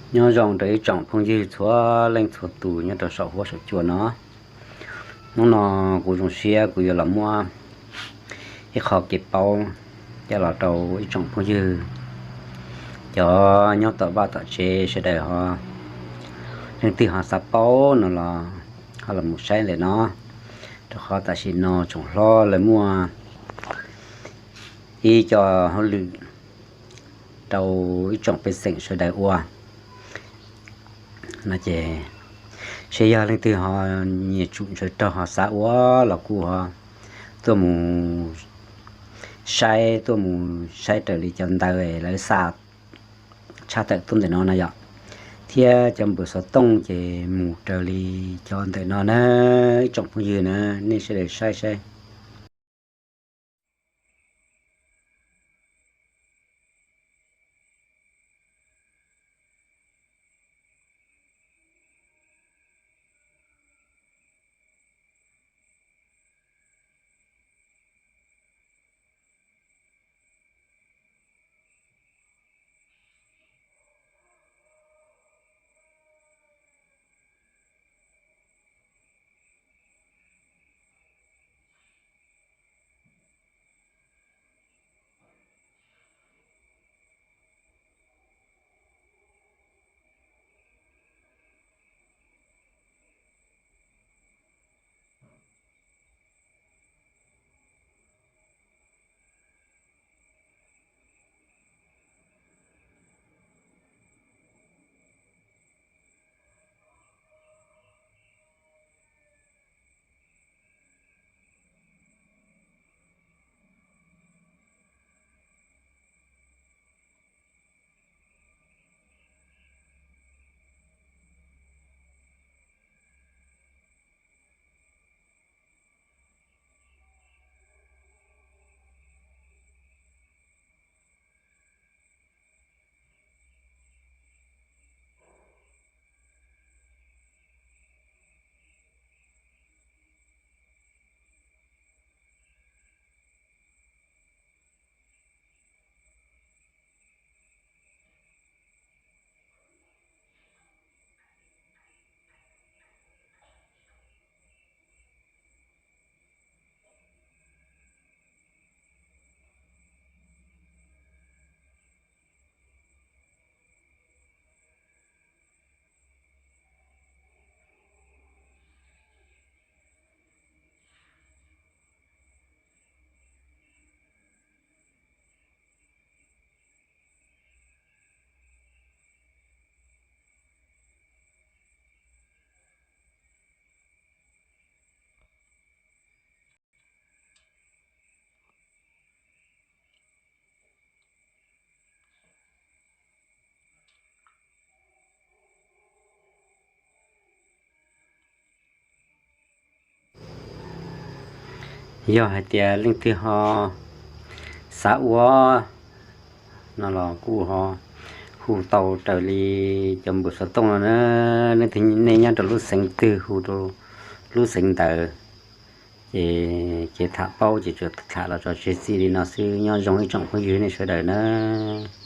Nyob zoo rau ib tsoom phooj ywg txhua leej txhua tus nyob rau saum huab saum cua no. Hnub no kuv zoo siab kuv yuav los muab ib qho kev paub coj los rau ib tsoom phooj ywg cov nyob tom vaj tom tsev sawv daws ho, leej twg ho xav paub no los ho los mus saib ntawm no, rau qhov tam sim no tsoom hlob lawv muaj ib co hauj lwm rau ib tsoom pej xeem sawv daws ua no ces, seb yog leej twg ho nyiam tsum ntshaw rog ho xav ua los kuj ho tuaj mus saib, tuaj mus saib raws li cov ntawv lawv xa tshaj tawm tuaj ntawm no no yom, thiab cov npawb xov tooj ces mus raws li cov ntawm no na, ib tsoom phooj ywg na, nej sawv daws saib saib. Yog hais tias leej twg ho xav ua no los kuj ho hu tau raws li cov npawb xov tooj no na. Nej nyob rau lub xeev twg hu rau lub xeev ntawd, ces, ces tham paub ces tsuas tham los tso tseg txij li no xwb. Nyob zoo ib tsoom phooj ywg nej sawv daws nawb.